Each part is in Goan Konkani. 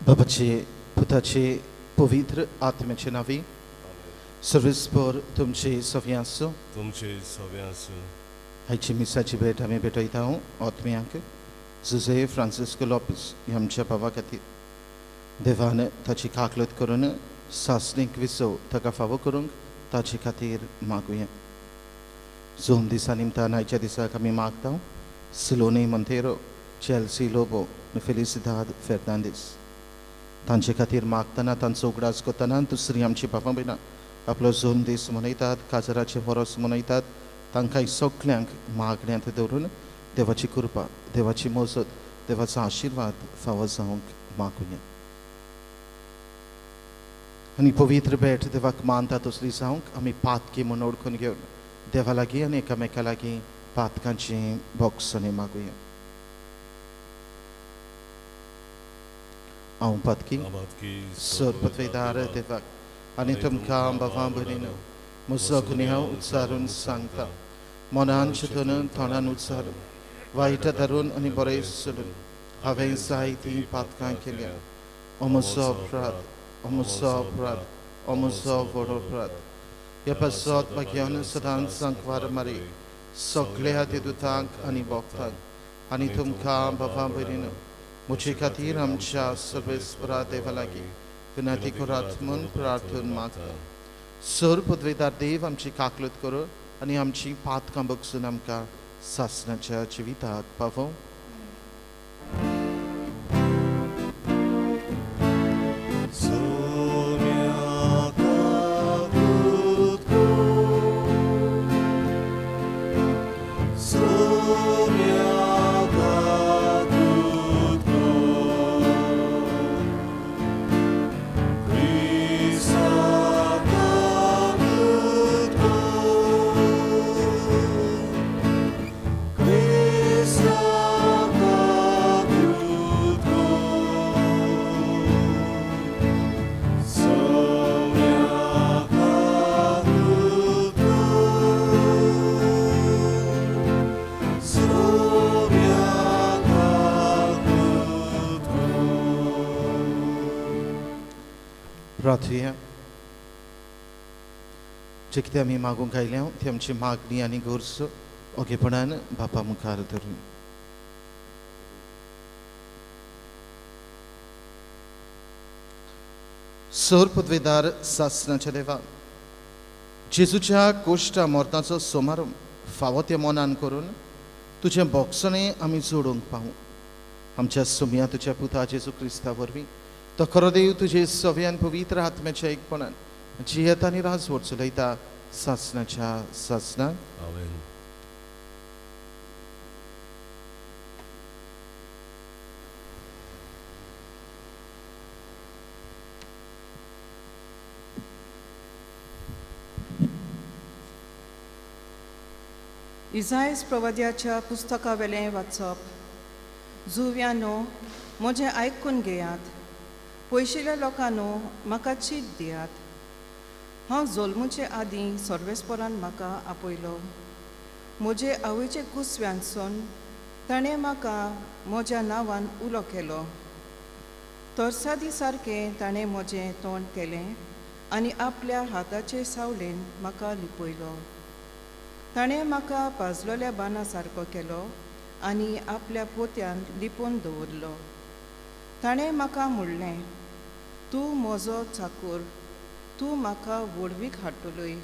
बापाचे, पुताचे, पवित्र आत्म्याचे नांवी सर्वेस्पर तुमचे सव्या आसूं. तुमचे सवे आसूं. आयची मिसाची भेट आमी भेटयता आत्म्यांक जुजे फ्रांसिस्को लोपेस ह्या आमच्या भावा खातीर. देवान ताची काकलत करून सासणीक विसव ताका फावो करूंक ताचे खातीर मागुया. जोम दिसा निमतान आयच्या दिसाक आमी मागता सिलोनी मंतेरो, चॅल्सी लोबो आनी फेलिसिदाद फेर्नांदीस तांचे खातीर मागतना, तांचो उगडास करतना दुसरी आमची बाबा भयणां आपलो जोम दीस मनयतात, काजराचे वरस मनयतात, तांकां सगल्यांक मागण्यांत दवरून देवाची कृपा, देवाची मजत, देवाचो आशिर्वाद फावो जावंक मागुया. आनी पवित्र भेट देवाक मानता तसली जावंक आमी पातकी म्हूण ओळखून घेवन देवा लागीं आनी एकामेका लागीं पातकांची बोगसणी मागुया. हांव पातकी सर पत्वेदार देवाक आनी तुमकां बाबा भयणीनो म्हजो गुन्यांव उच्चारून सांगता. मनान चिंतून, तोंडान उच्चारून, वायट धरून आनी बरें सोडून हांवें जायतीं पातकां केल्या. हो म्हजो अपराध, हो म्हजो अपराध, हो म्हजो व्हड अपराध. ह्या पासत भाग्यान सदांच सांकवार मारी सगळ्या देदुतांक आनी भक्तांक आनी तुमकां बाबा भयणीनो म्हजे खातीर आमच्या सर्वेस्परा देवा लागीं विनंती करात म्हूण प्रार्थना मागता. सर पदवेदार देव आमची काकलत करो आनी आमची पातकां बगसून आमकां सासणाच्या जिविताक पावोवं. प्रार्थुया. जे कितें आमी मागूंक आयल्या ती आमची मागणी आनी गरज ओगेपणान बापा मुखार धरून. सर पदवेदार सासणाच्या देवा, जेजूच्या कोश्टा मरणाचो समारंभ फावो त्या मनान करून तुजें बोगसणें आमी जोडूंक पावूं. आमच्या सुमया तुज्या पुता जेजू क्रिस्ता वरवीं तो खरो देव तुजे सव्यान पवित्र आत्म्याच्या एकपणान जियेता आनी राजवट चलयता सासणाच्या सासणाक. आमेन. इजायस प्रवाद्याच्या पुस्तकावेलें वाचप. जुव्यानो म्हजें आयकून घेयात, पयशिल्ल्या लोकांनो म्हाका चीत दियात. हांव जल्मुचे आदीं सर्वेस्परान म्हाका आपयलो. म्हजे आवयचे कुसव्यानसून ताणें म्हाका म्हज्या नांवान उलो केलो. तरसादी सारकें ताणें म्हजें तोंड केलें आनी आपल्या हाताचे सावळेन म्हाका लिपयलो. ताणें म्हाका पाजलोल्या बाना सारको केलो आनी आपल्या पोत्यान लिपोवन दवरलो. ताणें म्हाका म्हणलें, तूं म्हजो चाकूर, तूं म्हाका व्हडवीक हाडटलोय.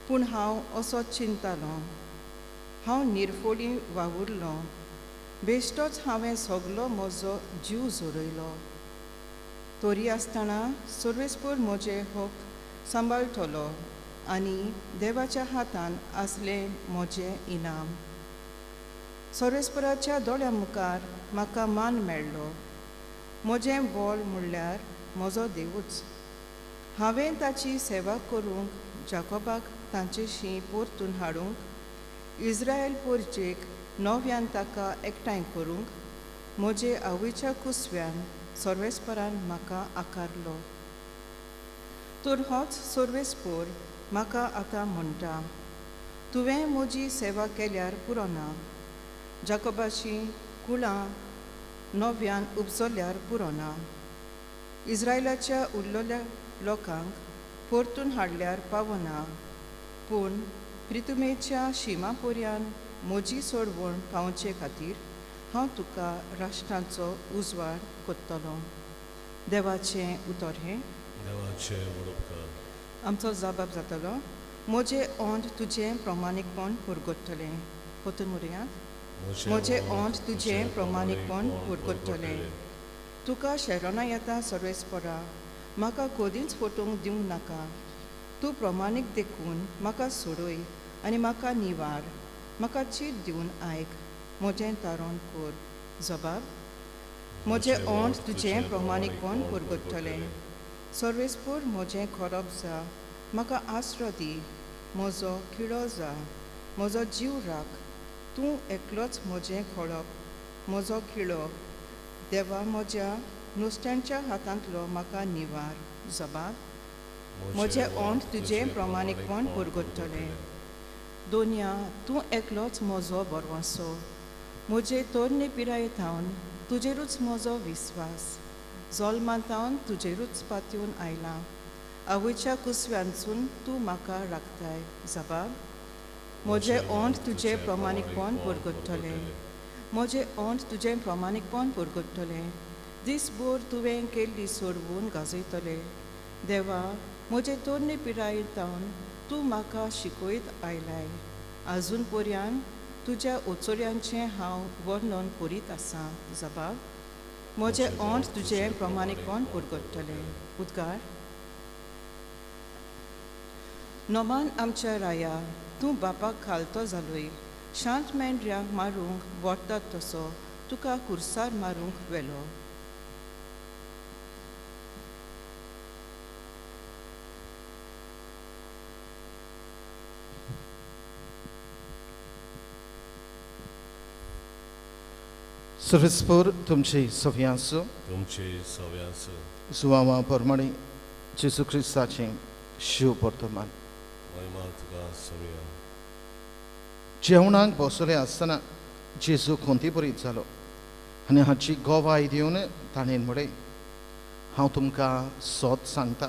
पूण हांव असो चिंतालो, हांव निरफोडी वावुरलो, बेश्टोच हांवें सगलो म्हजो जीव झरयलो. तरी आसतना सर्वेस्पर म्हजे हक सांबाळटलो आनी देवाच्या हातान आसलें म्हजें इनाम. सर्वेस्पराच्या दोळ्या मुखार म्हाका मान मेळ्ळो. म्हजें बळ म्हणल्यार म्हजो देवूच. हांवें ताची सेवा करूंक, जाकोबाक तांचेशी परतून हाडूंक, इस्रायल पोरजेक नव्यान ताका एकठांय करूंक म्हजे आवयच्या कुसव्यान सर्वेस्परान म्हाका आकारलो. तर होच सर्वेस्पर म्हाका आतां म्हणटा, तुवें म्हजी सेवा केल्यार पुरो ना, जाकोबाची कुळां नव्यान उपजल्यार पुरो ना, इस्रायलाच्या उरलेल्या लोकांक परतून हाडल्यार पावना, पूण प्रितुमेच्या शिमा पर्यान म्हजी सोडवण पावचे खातीर हांव तुका राष्ट्रांचो उजवाड कोत्तलो. देवाचें उतर हें. आमचो जबाब जातलो, म्हजें ओंठ तुजें प्रमाणीकपण पुरगोत्तलें. पोतून मुरयात, म्हजें ओंठ तुजें प्रमाणीकपण पुरगोत्तलें. तुका शेरोना येता सर्वेस्परा, म्हाका कदींच फटोवंक दिवंक नाका. तूं प्रमाणीक देखून म्हाका सोडय आनी म्हाका निवार. म्हाका चीट दिवन आयक, म्हजें तारण कर. जबाब, म्हजें ओंठ तुजें प्रमाणीकपण पुरगोत्तलें. सर्वेस्पर म्हजें खरप जा, म्हाका आसरो दी. म्हजो किळो जा, म्हजो जीव राख. तूं एकलोच म्हजें खळप, म्हजो किळो. देवा, म्हज्या नुस्त्यांच्या हातांतलो म्हाका निवार. जबाब, म्हजें ओंठ तुजें प्रमाणीकपण पुरगोत्तलें. दोनया, तूं एकलोच म्हजो बरवंसो. म्हजे तरणे पिराये थावन तुजेरूच म्हजो विस्वास. जल्मा थावन तुजेरूच पातयेवन आयलां. आवयच्या कुसव्यांतसून तूं म्हाका राखताय. जबाब, म्हजें ओंठ तुजें प्रमाणीकपण पुरगोत्तलें. म्हजें ओंठ तुजें प्रमाणीकपण पुरगोत्तलें. दीसभर तुवें केल्ली सोडवून गाजयतले. देवा, म्हजे तरणे पिराये थावन तूं म्हाका शिकयत आयलाय. आजून पर्यान तुज्या ओचोऱ्यांचें हांव वर्णन करीत आसां. जबाब, म्हजें ओंठ तुजें प्रमाणीकपण पुरगोत्तलें. उद्गार. नोमान आमच्या राया, तूं बापाक खालतो जालोय. शांत मेंढऱ्यांक मारूंक व्हरतात तसो तुका कुर्सार मारूंक व्हेलो. सर्वेस्पर तुमचे सव्यांसो, तुमचे सव्यांसो. जुवांवा प्रमाणे जेजू क्रिस्ताचें शिव वर्तमान. जेवणाक बसले आसतना जेजू खंतीपरीत जालो आनी हाची गवाय दिवन ताणें म्हळें, हांव तुमकां सत सांगता,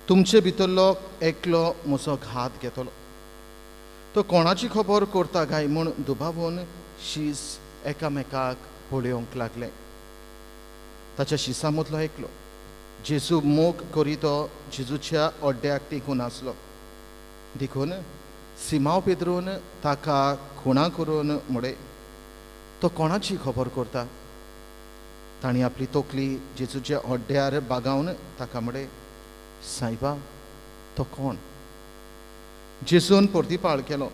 तुमचे भितरलो एकलो म्हजो घात घेतलो. तो कोणाची खबर करता काय म्हूण दुबावून शीस एकामेकाक पळोवंक लागले. ताच्या शिसा मदलो एकलो जेजू मोग करी तो जेजूच्या अड्ड्याक टेकून आसलो. देखून सिमांव पेद्रून ताका खुणा करून म्हळें, तो कोणाची खबर करता? तांणी आपली तकली जेजूच्या अड्ड्यार बागावन ताका म्हळें, सायबा, तो कोण? जेजून परतिपाळ केलो,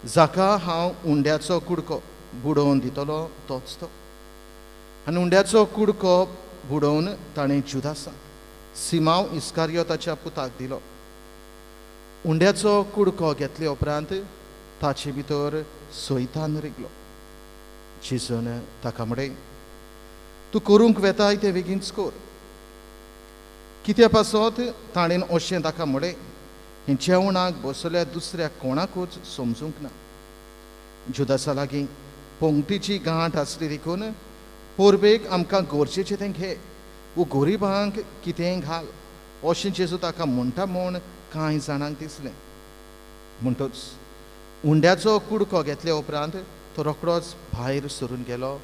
जाका हांव उंड्याचो कुडको बुडोवन दितलो तोच तो. आनी उंड्याचो कुडको बुडोवन ताणें जुदासाक, सिमांव इस्कारियोताच्या पुताक दिलो. उंड्याचो कुडको घेतले उपरांत ताचे भितर सैतान रिगलो. जेजून ताका म्हळें, तूं करूंक वेताय तें बेगीनच कर. कित्या पासत ताणें अशें ताका म्हळें, हें जेवणाक बसल्या दुसऱ्या कोणाकूच समजूंक ना. जुदासा लागीं पंक्तीची गांठ आसली देखून परबेक आमकां गरजेचें तें घे वो गरिबांक कितेंय घाल अशें जेजू ताका म्हणटा म्हूण कांय जाणांक दिसलें. म्हणटच उंड्याचो कुडको घेतले उपरांत तो रोखडोच भायर सरून गेलो.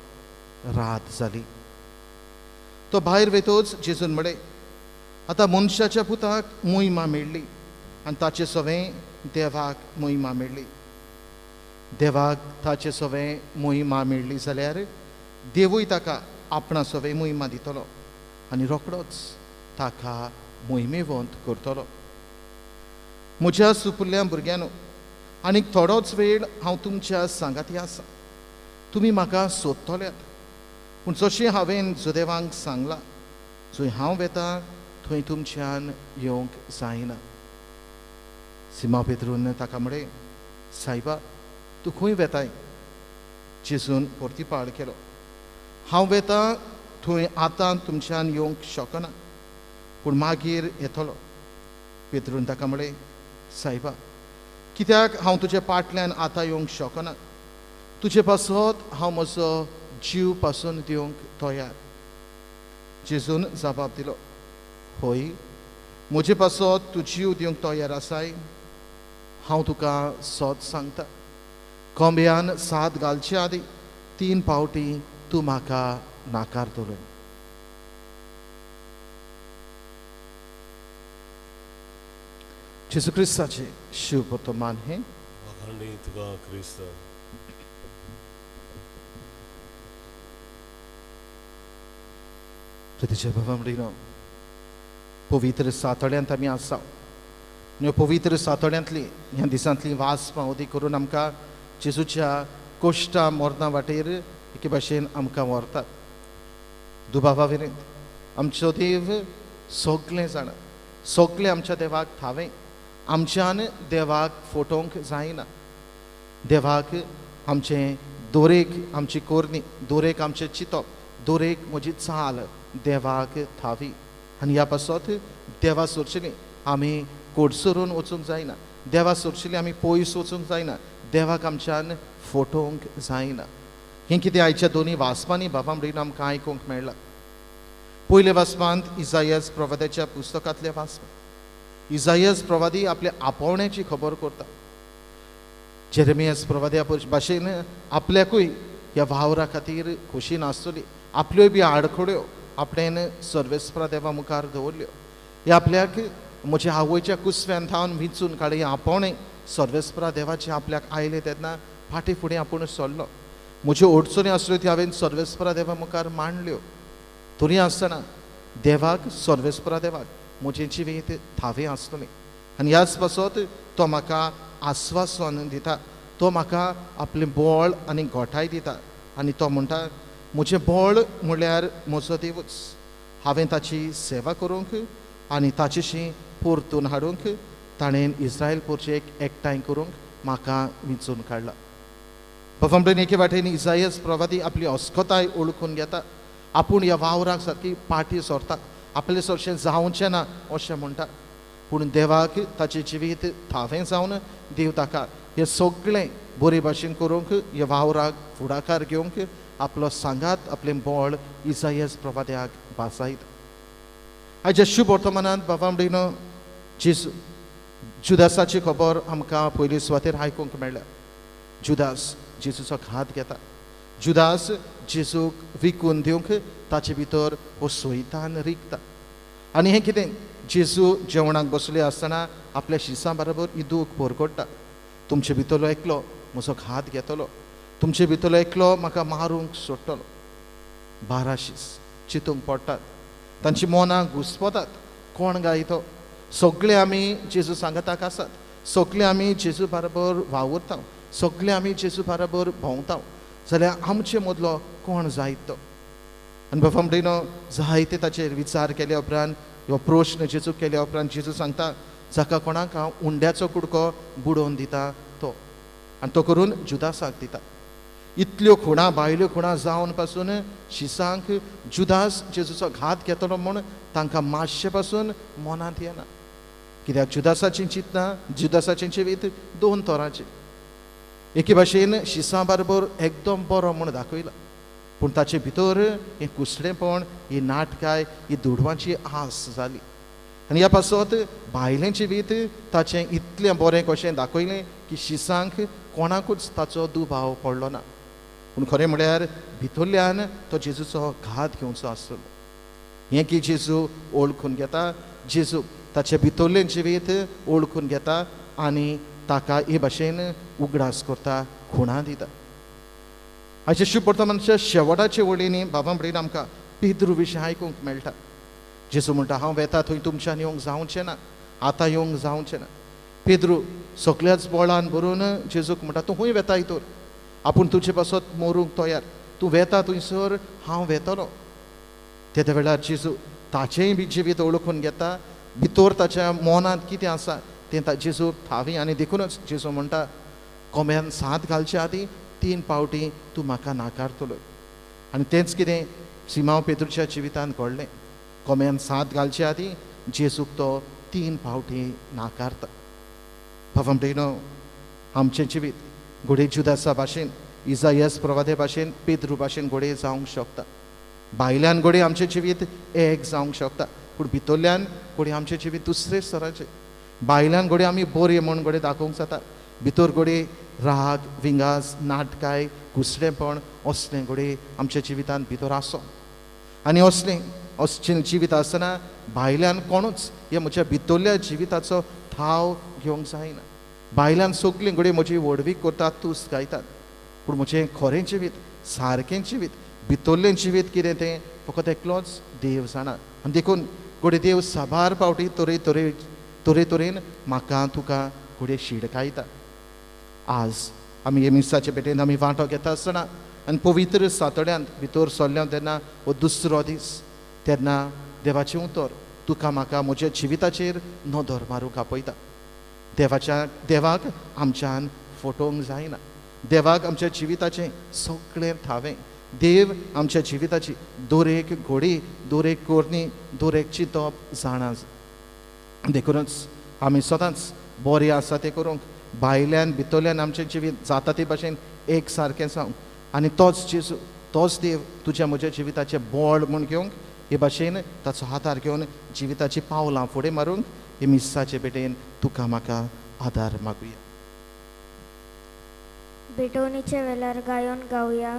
रात जाली. तो भायर वेतोच जेजून म्हळें, आतां मनशाच्या पुताक मोहिमा मेळ्ळी आनी ताचे सवें देवाक मोहिमा मेळ्ळी. देवाक ताचे सवें मोहिमा मेळ्ळी जाल्यार देवूय ताका आपणा सवें मोहिमा दितलो आनी रोखडोच ताका मोहिमेवंत करतलो. म्हज्या सुपुल्ल्या भुरग्यांनो, आनीक थोडोच वेळ हांव तुमच्या सांगाती आसा. तुमी म्हाका सोदतल्यात, पूण जशें हांवें जुदेवांक सांगलां, जंय हांव वेता थंय तुमच्यान येवंक जायना. सिमा पेद्रून ताका म्हळें, सायबा, तूं खंय वेताय? जेजून परतिपाळ केलो, हांव वेता थंय आतां तुमच्यान येवंक शकना, पूण मागीर येतलो. पेद्रून ताका म्हळें, सायबा, कित्याक हांव तुजे पाटल्यान आतां येवंक शकना? तुजे पासत हांव म्हजो जीव पासून दिवंक तयार. जेजून जबाब दिलो, होय म्हजे पासत तूं जीव दिवंक तयार आसाय? हांव तुका सत सांगता, कोंब्यान साद घालचे आदीं 3 फावटी तूं म्हाका नाकारतलो. जेजू क्रिस्ताचें शुभ वर्तमान हें. वाखाणणी तुका क्रिस्त. प्रतिच्या भावा म्हणिल्लो पवित्र सातोड्यांत आमी आसा. ह्या पवित्र सातोड्यांतली ह्या दिसांतली वाचपां अदी करून आमकां जेजूच्या कोश्टा मरना वाटेर एके भाशेन आमकां व्हरतात. दुबावा विरेंत आमचो देव सगळें जाणा, सगळें आमच्या देवाक थावें, आमच्यान देवाक फटोवंक जायना. देवाक आमचें दोरेक आमची कोरणी, दोरेक आमचें चिंतप, दोरेक म्हजी चाल देवाक थावी. आनी ह्या पासत देवा सोरशिली आमी कोडसरून वचूंक जायना, देवा सोरशिली आमी पयस वचूंक जायना, देवाक आमच्यान फटोवंक जायना. हें कितें आयच्या दोनी वाचपांनी बाबा म्हणून आमकां आयकूंक मेळ्ळां. पयल्या वाचपांत इजायस प्रवाद्याच्या पुस्तकांतलें वाचप. इजायस प्रवादी आपल्या आपोवण्याची खबर करता. जेरेमियस प्रवाद्या भाशेन आपल्याकूय ह्या वावरा खातीर खोशी नासतली, आपल्योय बी आडखड्यो आपणेन सर्वेस्परा देवा मुखार दवरल्यो. हे आपल्याक म्हज्या आवयच्या कुसव्यान थावन विंचून काडली आपोवणें सर्वेस्परा देवाचें आपल्याक आयलें तेन्ना फाटीं फुडें आपूण सरलो. म्हज्यो अडचणी आसल्यो त्यो हांवें सर्वेस्परा देवा मुखार मांडल्यो, तरी आसतना देवाक सर्वेस्परा देवाक म्हजें जिवीत थावें आसतलें. आनी ह्याच पासत तो म्हाका आस्वासन दिता, तो म्हाका आपलें बळ आनी घोटाय दिता. आनी तो म्हणटा म्हजें बळ म्हणल्यार म्हजो देवूच, हांवें ताची सेवा करूंक आनी ताचेशी परतून हाडूंक ताणें इस्रायल पोरचेक एकठांय करूंक म्हाका विंचून काडला. बाबा एके वाटेन इजायस प्रवादी आपली अस्कताय ओळखून घेता, आपूण ह्या वावराक सारकी पाटी सरता, आपले सरशें जावचें ना अशें म्हणटा. पूण देवाक ताचें जिवीत थावें जावन देव ताका हें सगळें बरे भाशेन करूंक ह्या वावराक फुडाकार घेवंक आपलो सांगात आपलें बळ इजायस प्रवाद्याक भासायता. आयच्या शुभ वर्तमानांत बाबा म्हणिल्लो जेजू जुदासाची खबर आमकां पयली सुवातेर आयकूंक मेळ्ळ्या. जुदास जेजूचो घात घेता, जुदास जेजूक विकून दिवंक ताचे भितर हो सोयतान रिगता. आनी हें कितें जेजू जेवणाक बसले आसतना आपल्या शिसां बरोबर इदूक परगट्टा, तुमचे भितरलो एकलो म्हजो घात घेतलो, तुमचे भितरलो एकलो म्हाका मारूंक सोडटलो. 12 शीस चिंतूंक पडटात, तांची मनां घुस्पतात, कोण गायतो? सगळे आमी जेजू सांगाताक आसात, सगळे आमी जेजू बरोबर वावुरता, सगळे आमी जेजू बरोबर भोंवता, जाल्यार आमचे मदलो कोण जायत तो? आनी बाबा म्हणिल्लो जायते ताचेर विचार केल्या उपरांत हो प्रश्न जेजू केल्या उपरांत जेजू सांगता जाका कोणाक हांव उंड्याचो कुडको बुडोवन दिता तो, आनी तो करून जुदासाक दिता. इतल्यो खुणां भायल्यो खुणां जावन पासून शिसांक जुदास जेजूचो घात घेतलो म्हूण तांकां मातशें पासून मनांत येना. कित्याक जुदासाचीं चिंतनां जुदासाचें जिवीत 2 तरांचें. एके भाशेन शिसां बरोबर एकदम बरो म्हूण दाखयला, पूण ताचे भितर हें कुसडेपण, ही नाटकाय, ही दुडवांची आस जाली. आनी ह्या पासत भायलें जिवीत ताचें इतलें बरें कशें दाखयलें की शिसांक कोणाकूच ताचो दुबाव पडलो ना. पूण खरें म्हळ्यार भितरल्यान तो जेजूचो घात घेवचो आसलो. हें की जेजू ओळखून घेता, जेजू ताचे भितरलें जिवीत ओळखून घेता आनी ताका हे भाशेन उगडास करता, खुणां दिता. आयच्या शुभ वर्तमानाच्या शेवटाचे वळींनी बाबा म्हणून आमकां पेद्रू विशीं आयकूंक मेळटा. जेजू म्हणटा हांव वेता थंय तुमच्यान येवंक जावचें ना, आतां येवंक जावचें ना. पेद्रू सगळ्याच बळान भरून जेजूक म्हणटा तूं खंय वेताय तर, आपूण तुजे पासत मरूंक तयार, तूं वेता थंयसर हांव वेतलो. तेद्या वेळार जेजू ताचेंय बी जिवीत ओळखून घेता, भितर ताच्या मनांत कितें आसा तें जेजूक थावी. आनी देखूनच जेजू म्हणटा कोंब्यान साद घालचे आदीं 3 फावटी तूं म्हाका नाकारतलो. आनी तेंच कितें सिमांव पेद्रूच्या जिवितांत घडलें. कोंब्यान साद घालचे आदीं जेजूक तो 3 फावटी नाकारता. बाबा भयणो, आमचें जिवीत घडये जुदासा भाशेन, इजायस प्रवादे भाशेन, पेद्रू भाशेन घडये जावंक शकता. भायल्यान घडये आमचें जिवीत एक जावंक शकता, पूण भितरल्यान घडये आमचें जिवीत दुसरेच स्तराचें. भायल्यान घडये आमी बरें म्हूण घडये दाखोवंक जाता, भितर घडये राग, विंगास, नाटकाय, घुसलेपण असलें घडये आमच्या जिवितांत भितर आसो. आनी असलें असलें जिवीत आसतना भायल्यान कोणूच हे म्हज्या भितरल्या जिविताचो थाव घेवंक जायना. भायल्यान सगळीं घडये म्हजी व्हडवीक करतात, तुस्त गायतात, पूण म्हजें खरें जिवीत, सारकें जिवीत, भितरलें जिवीत कितें तें फकत एकलोच देव जाणा. आनी देखून घडये देव साबार फावटी तरे तरे तरे तरेन म्हाका तुका घडये शिडकायता. आज आमी हे मिसाचे पेटेंत आमी वांटो घेता आसतना आनी पवित्र सातोड्यांत भितर सरल्या तेन्ना हो दुसरो दीस, तेन्ना देवाचें उतर तुका म्हाका म्हज्या जिविताचेर नदर मारूंक आपयता. देवाक आमच्यान फटोवंक जायना. देवाक आमच्या जिविताचें सगळें थावें. देव आमच्या जिविताची दरेक घडी, दरेक करणी, दरेक चिंतप जाणा. देखूनच आमी सदांच बरें आसा तें करूंक, भायल्यान भितरल्यान आमचें जिवीत जाता ते भाशेन एक सारकें जावंक, आनी तोच जेजू, तोच देव तुज्या म्हज्या जिविताचें बळ म्हूण घेवंक, हे भाशेन ताचो आदार घेवन जिविताचीं पावलां फुडें मारूंक हे मिसाचे भेटेन तुका म्हाका आदार मागुया. भेटवणीच्या वेळार गायोन गावया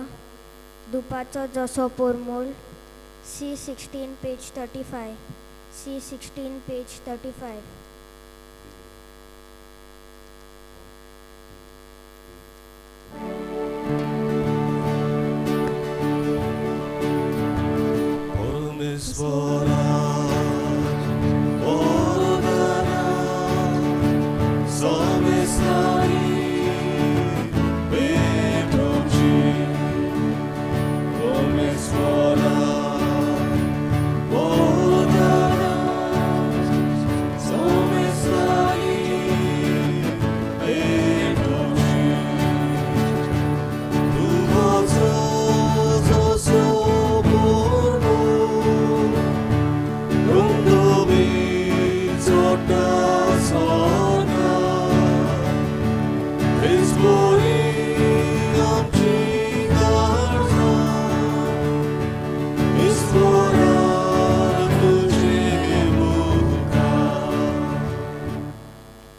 दुपाचो जसो पोरमूल, C16 page 35, C16 page 35.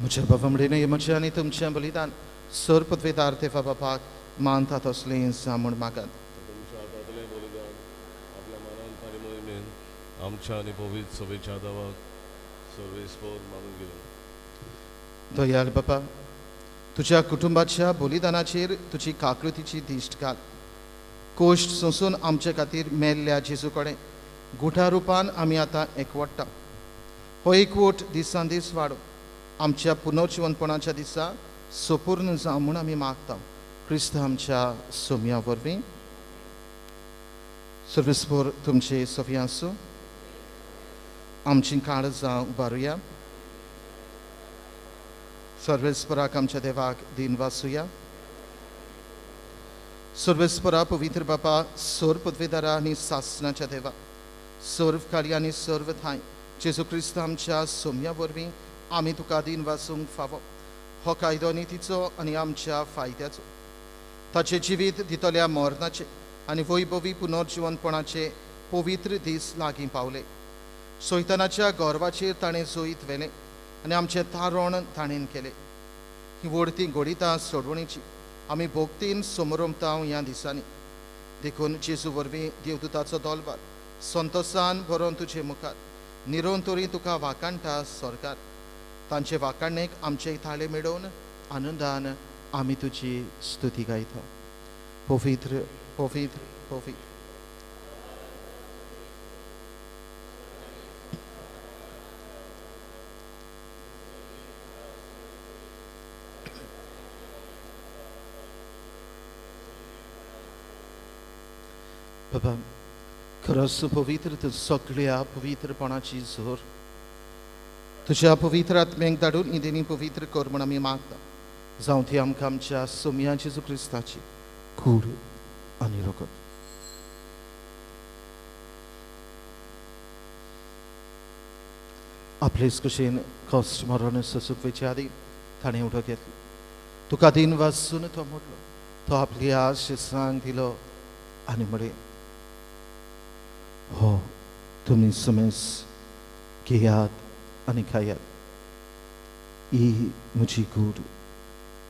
म्हज्या बाबा म्हणलें म्हजें आनी तुमचें बलिदान सर पदवेदार देवा बापाक मानता तसलें जा म्हूण मागात. तुमच्या हातांतलें बलिदान आपल्या मनान आनी मोहिमेन आमच्या आनी पवित्र सभेच्या दावाक सर्वेस्पोर मानून घेवन. दयाळ बापा, तुज्या कुटुंबाच्या बलिदानाचेर तुजी काकृतीची दिश्ट घाल. कोश्ट सोंसून आमचे खातीर मेल्ल्या जेजू कडेन गुठा रुपान आमी आतां एकवट्टा. हो एकवट दिसान दीस वाडो, आमच्या पुनर्जिवनपणाच्या दिसा सपूर्ण जावं म्हूण आमी मागता, क्रिस्त आमच्या सोम्या वरवीं. सर्वेस्पोर तुमचे सोफी आसूं. आमची काळजां उबारुया. सर्वेस्पराक आमच्या देवाक दिन वासुया. सर्वेस्परा पवित्र बापा, सर्व पदवेदारा आनी सासनाच्या देवा, सर्व कार्य आनी सर्व थांय जेजू क्रिस्त आमच्या सोम्या वरवीं आमी तुका दिन वासूंक फावो. हो कायदो नितीचो आनी आमच्या फायद्याचो, ताचें जिवीत दितल्या मरणाचें आनी वैभवी पुनर्जिवनपणाचे पवित्र दीस लागीं पावले. सैतानाच्या गर्वाचेर ताणें जैत व्हेलें आनी आमचें तारण ताणें केलें. ही व्हडती घडितां सोडवणीची आमी भोगतीन समरमता ह्या दिसांनी. देखून जेजू वरवीं देवदूताचो दोलबार संतोसान भरोन तुजे मुखार निरंतरी तुका वाकाणटा सरकार. तांचे वाकाणेक आमचे थाळे मेळोवन आनंदान आमी तुजी स्तुती गायता. पवित्र पवित्र पवित्र. बाबा, खरोच पवित्र तूं सगळ्या पवित्रपणाची जोर. तुज्या पवित्र आत्म्यांक धाडून इदेनी पवित्र कर म्हूण आमी मागता. जावं ती आमकां आमच्या सोम्या जेजू क्रिस्ताची कूड आनी रगत. आपलेच कशेन कश्ट मरण सोसूंक वयचे आदीं ताणें उठो घेतलो. तुका दिन वासून तो मोडलो, तो आपल्या शिसांक दिलो आनी म्हळें, तुमी समेस घेयात आनी खायात. ही म्हजी कूड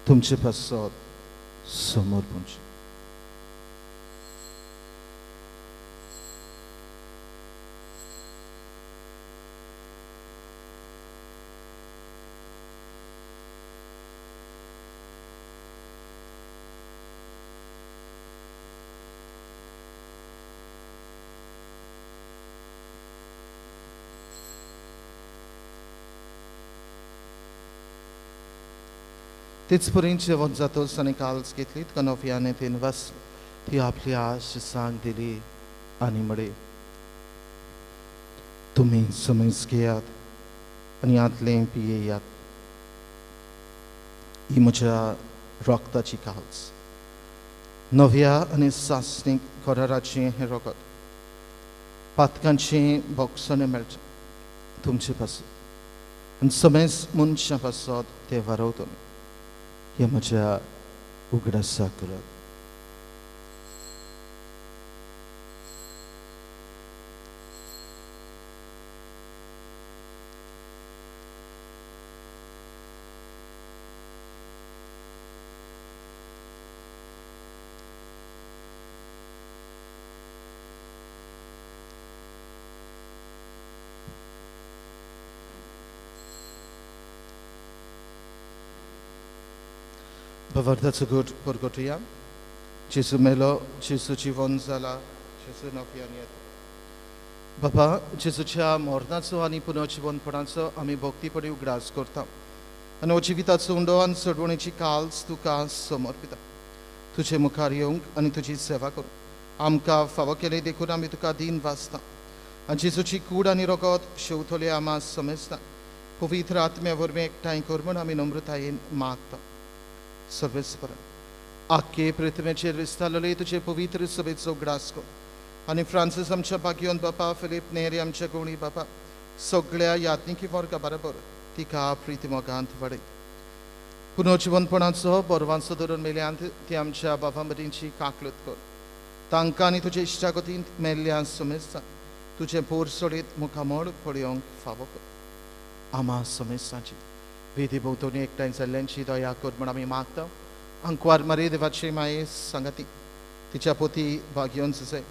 तुमचे पासत समर्पणची. तेच परीन जेवण जातोच आनी काल्स घेतली, तुका नव्याने तीन वास ती आपली आश सांग दिली आनी म्हळे, तुमी समज घेयात आनी हांतलें पियेयात. ही म्हज्या रक्ताची काल्स, नव्या आनी सासणीक कराराचें हें रगत, पातकांचें भोगसणें मेळचें तुमचे पासत आनी समेज मनशां पासत तें वारवतलें. हे म्हज्या उगडासा करात. भवार्थाचो गोट परगटुया. जेजू मेलो, जेजू जिवन जाला, जेजू नव्यान येता. बाबा, जेजूच्या मरणाचो आनी पुनर्जिवनपणाचो आमी भक्तीपणी उगडास करता आनी हो जिविताचो उंडो आनी सोडवणेची काल्स तुका समर्पिता. तुजे मुखार येवंक आनी तुजी सेवा करूंक आमकां फावो केले देखून आमी तुका दीन वाचता आनी जेजूची कूड आनी रगत शेवतले आमा समजता. पवित्र आत्म्या वरवीं एकठांय कर म्हूण आमी नम्रतायेन मागता. सर्वेस्पर, आख्खे पृथ्वेचेर विस्तारलेले तुजे पवित्र सभेचो उगडास कर आनी फ्रांसीस आमच्या भाग्योन बापा, फिलीप नेरी आमच्या गुणी बापा, सगळ्या याज्ञिकी वर्गा बरोबर तिका प्रिती मोगांत वाडय. पुनर्जिवनपणाचो बरवांचो धरून मेल्यांत ती आमच्या बाबा मदींची काकलूत कर. तांकां आनी तुजे इश्टागतींत मेल्ल्या समेस्ता तुजें पोर सोडीत मुखामळ पळोवंक फावो कर. आमा समेस्तांची वेदी भोंवतणी एकठांय जाल्ल्यांची दया कर म्हूण आमी मागता. आंकवार मारी देवाची माये सांगाती तिच्या पोती भाग्योन जुजे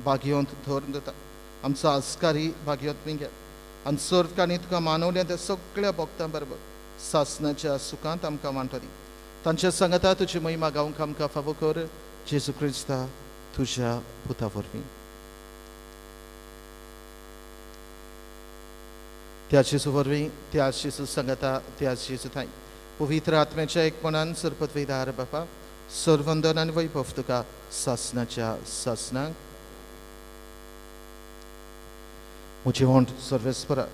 भाग्योंत धरून दिता. आमचो आस्कारी भाग्योंत मिंगेल आनी सर्वकांनी तुका मानवल्या त्या सगळ्या भक्तां बरोबर सासनाच्या सुखांत आमकां वांटो दी. तांच्या सांगाता तुजी महिमा गावंक आमकां फावो कर, जेजू क्रिस्ता तुज्या पुता वरवीं. त्या जेजू वरवीं, त्या जेजू सांगाता, त्या जेजू थांय पवित्र आत्म्याच्या एकपणान सरपतवेदार बापा, सर्वंदन आनी वैभव तुका सासनाच्या सासनाक. म्हजें होंट सर्वेस्परा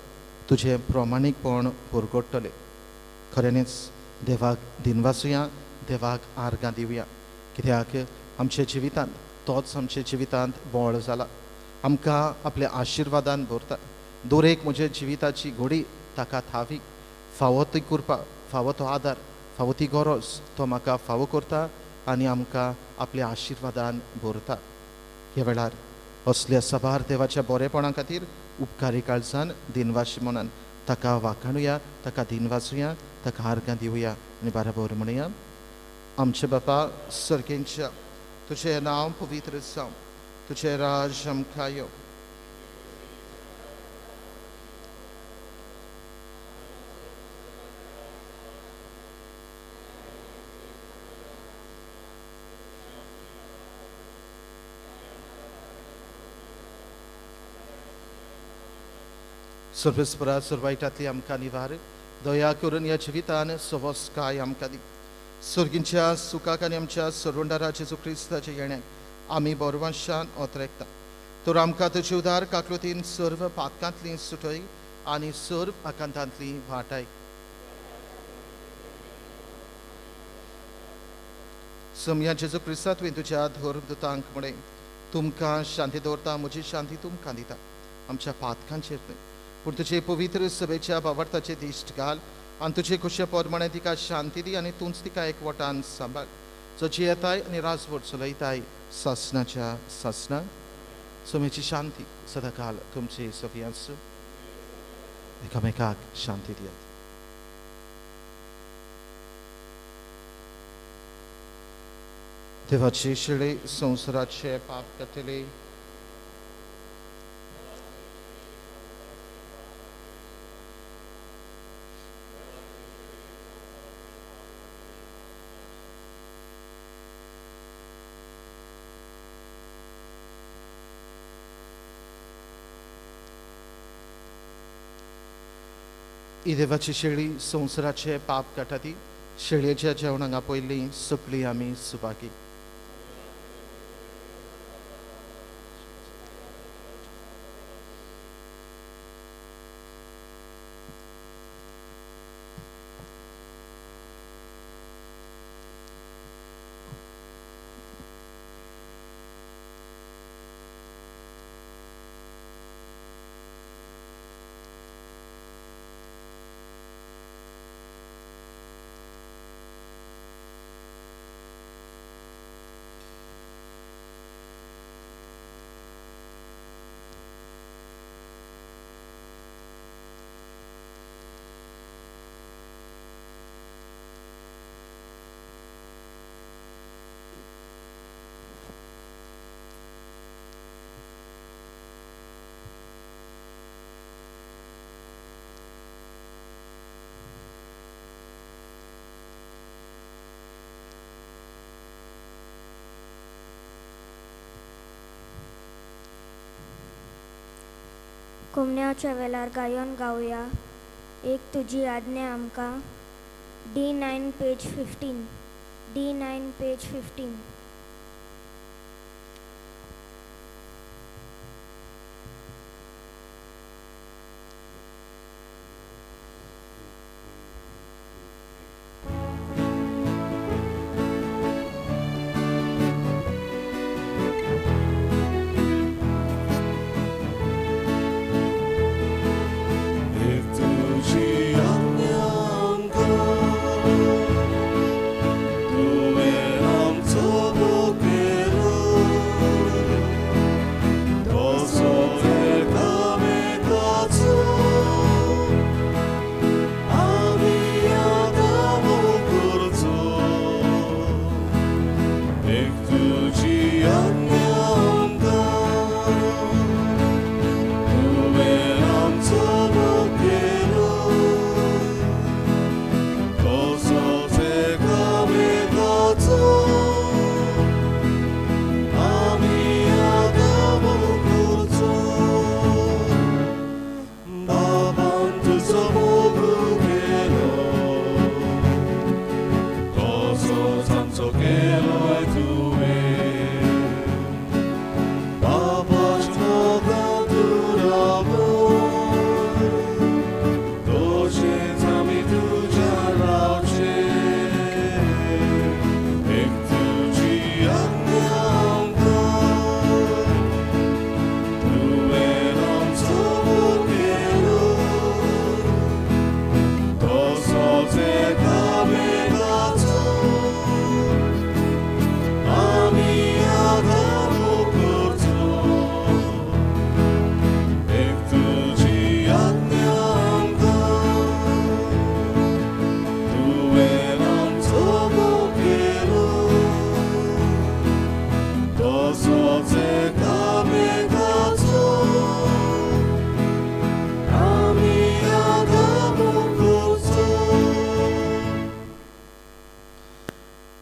तुजें प्रमाणीकपण परगडटलें. खऱ्यांनीच देवाक दिनवासुया, देवाक आर्गां दिवया, कित्याक आमच्या जिवितांत तोच आमच्या जिवितांत बळ जाला, आमकां आपल्या आशिर्वादान भरता. दरेक म्हज्या जिविताची घोडी ताका थावी, फावो ती कृपा, फावो तो आदार, फावो ती गरज तो म्हाका फावो करता आनी आमकां आपल्या आशिर्वादान भरता. ह्या वेळार असल्या साबार देवाच्या बरेपणा खातीर उपकारी काळजान दिनवाशी म्हणून ताका वाखाणुया, ताका दिनवासुया, ताका आर्गां दिवया आनी बराबर म्हणुया. आमचे बापा सर्गेंच्या, तुजें नांव पवित्र जावं, तुजें राज आमकां येवं, सर्वेस्परा सर्वायटांतली आमकां निवार दया करून ह्या जिवितान सवस्काय आमकां दी. सर्गींच्या सुखाक आनी आमच्या सरवंडारा जेजू क्रिस्ताच्या येण्याक आमी बरवांशान ओतरेकता. तर आमकां तुजे उदार काकलुतीन सर्व पातकांतली सुटय आनी सर्व आकांतांतली वाटाय. समया जेजू क्रिस्ता तुवें तुज्या धर्मदूतांक म्हळें, तुमकां शांती दवरता, म्हजी शांती तुमकां दिता. आमच्या पातकांचेर न्हय पूण तुजे पवित्र सभेच्या भावार्थाचे दिश्ट घाल आनी तुजे खुशे प्रमाणे तिका शांती दी आनी तूंच तिका एकवटान सांबाळ, जो जियेताय आनी राजवट चलयताय सासनाच्या सासनाक. सोम्याची शांती सदाकाल तुमची सफी आसूं. एकामेकाक शांती दियात. देवाची शिळे संवसाराचे पाप काडटले. ही देवाची शेळी संवसाराचे पाप काडटा ती शेळयेच्या जेवणाक आपयल्ली सगळी आमी सुभागी. कोमण्याच्या वेळार गायन गावया एक तुजी आज्ञा आमकां. D9 page 15. D9 page 15.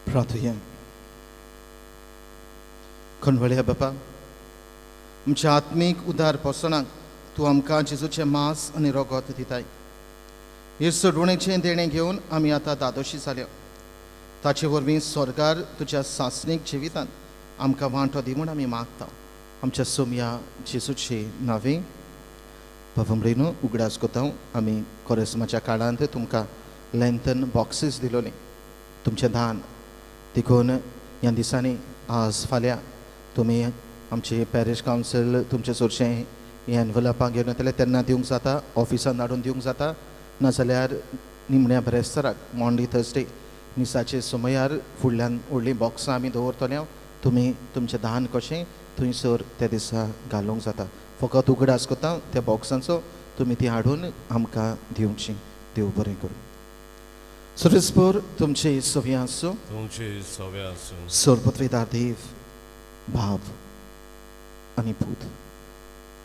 प्रार्थुया. खणवळ्या बापा, आमच्या आत्मीक उदार पोसणाक तूं आमकां जेजूचें मांस आनी रगत दिताय. हे सोडवणेचें देणें घेवन आमी आतां दादोशी जाल्या. ताचे वरवीं स्वर्गार तुज्या सासणीक जिवितान आमकां वांटो दी म्हूण आमी मागता. आमच्या सोमया जेजूचे नांवे. बाबा न्हू उगडास कोता आमी कोरेस्माच्या काळांत तुमकां लेंथन बॉक्सीस दिलोली तुमचें दान. देखून ह्या दिसांनी आज फाल्यां तुमी आमचे पॅरिश कावन्सील तुमचे चडशें हें एनवलपां घेवन येतले तेन्ना दिवंक जाता, ऑफिसान धाडून दिवंक जाता, नाजाल्यार निमण्या ब्रेस्ताराक मॉन्डी थर्सडे मिसाचे समयार फुडल्यान व्हडलीं बॉक्सां आमी दवरतले. तुमी तुमचें दान कशें थंयसर त्या दिसा घालूंक जाता. फकत उगडास करता त्या बॉक्सांचो तुमी ती हाडून आमकां दिवची. देव बरें करूं. सर्वेस्पर तुमचे सवे आसूं, तुमचे सवे आसूं. सर्वपत्वेदार देव बाप आनी पूत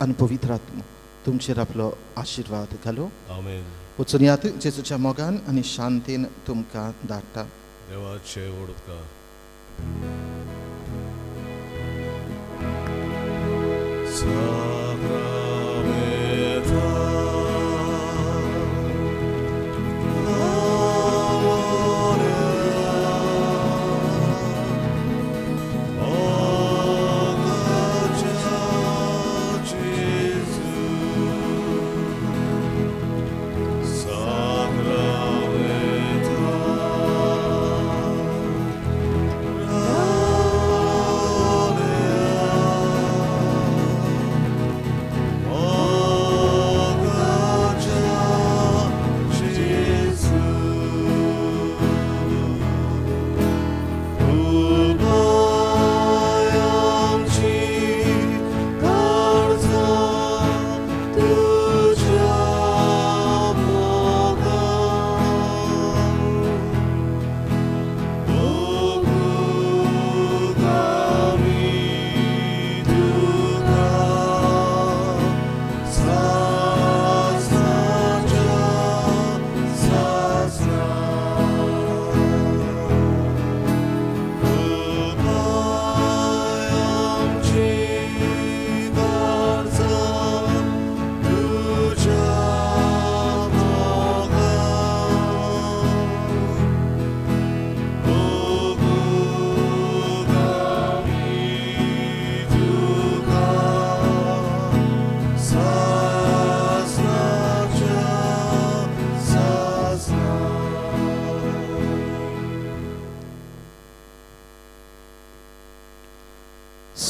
आनी पवित्र आत्मो तुमचेर आपलो आशिर्वाद घालूं. आमेन. वचून यात जेजूच्या मोगान आनी शांतीन तुमकां धाडटा. देवाचे उपकार.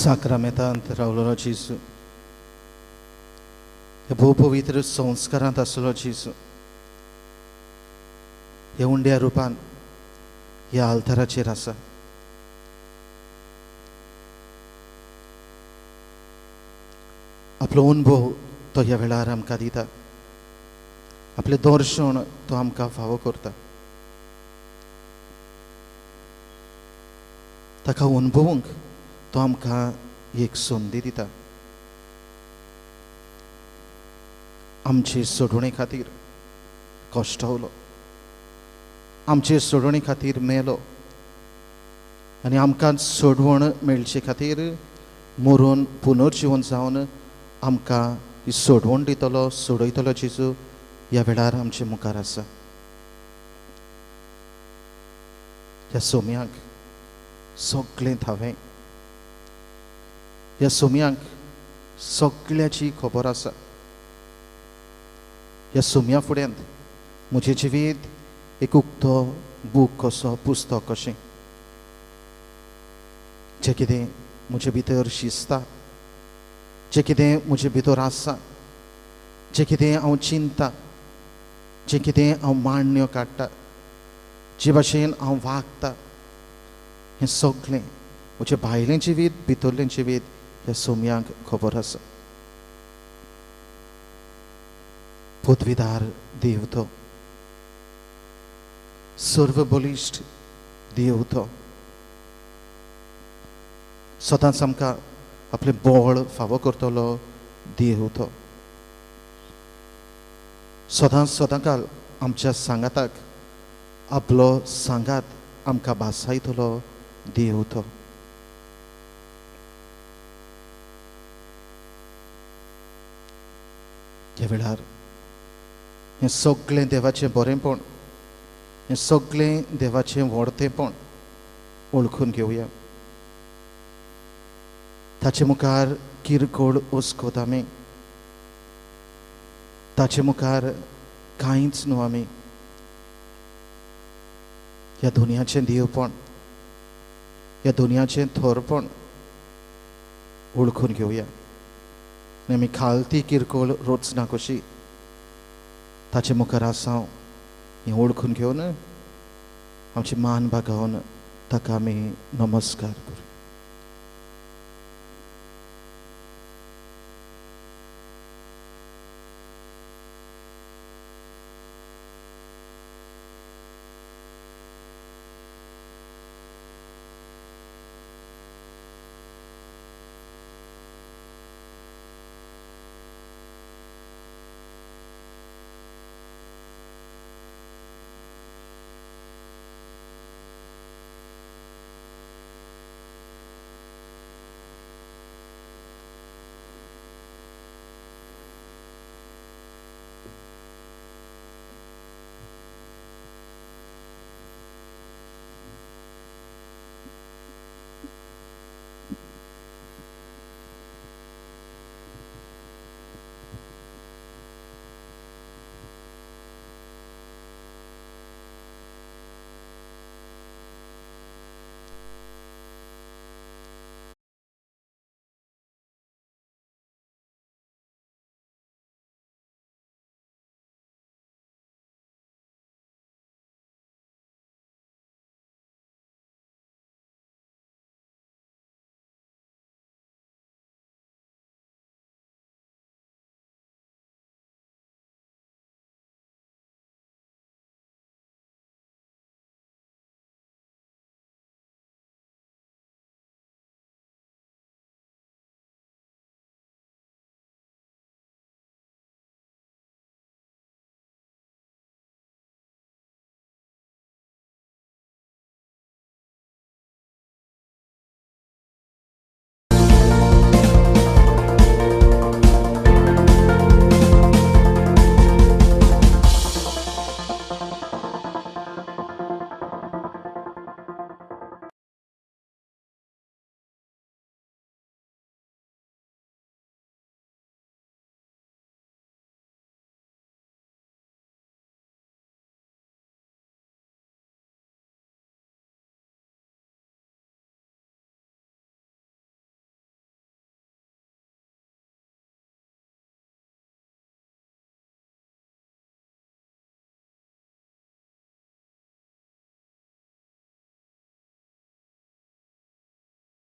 साक्रामेंतांत रावलेलो जेजू, ह्या भोव पवित्र संस्कारांत आसलो जेजू, ह्या उंड्या रुपान ह्या आल्ताराचेर आसा. आपलो अनुभव तो ह्या वेळार आमकां दिता, आपलें दर्शन तो आमकां फावो करता. ताका अनुभवूंक तो आमकां एक संदी दिता. आमचे सोडवणे खातीर कश्टवलो, आमचे सोडवणे खातीर मेलो आनी आमकां सोडवण मेळचे खातीर मरून पुनर्जिवन जावन आमकां ही सोडवण दितलो, सोडयतलो जेजू ह्या वेळार आमचे मुखार आसा. ह्या सोम्याक सगळें थावें, ह्या सोम्यांक सगळ्याची खबर आसा. ह्या सोम्या फुड्यांत म्हजें जिवीत एक उक्तो बूक कसो, पुस्तक कशें, जें कितें म्हजे भितर शिजता, जें कितें म्हजे भितर आसा, जें कितें हांव चिंतता, जें कितें हांव मांडण्यो काडटा, जे भाशेन हांव वागता, हें सगळें म्हजें भायलें जिवीत भितरलें जिवीत ह्या सोम्यांक खबर आसा. पदवीदार देव तो, सर्वबलिश्ट देव तो, सदांच आमकां आपलें बळ फावो करतलो देव तो, सदांच सदांकाल आमच्या सांगाताक आपलो सांगात आमकां भासायतलो देव तो. ह्या वेळार हें सगळें देवाचें बरेंपण, हें सगळें देवाचें व्हडतेंपण वळखून घेवया. ताचे मुखार किरकोळ उसकोत आमी, ताचे मुखार कांयच न्हू आमी. ह्या दुनियाचें देवपण, ह्या दुनियाचें थोरपण वळखून घेवया आनी आमी खालती किरकोळ रचना कशी ताचे मुखार आसा हें वळखून घेवन आमची मान बागावन ताका आमी नमस्कार करूया.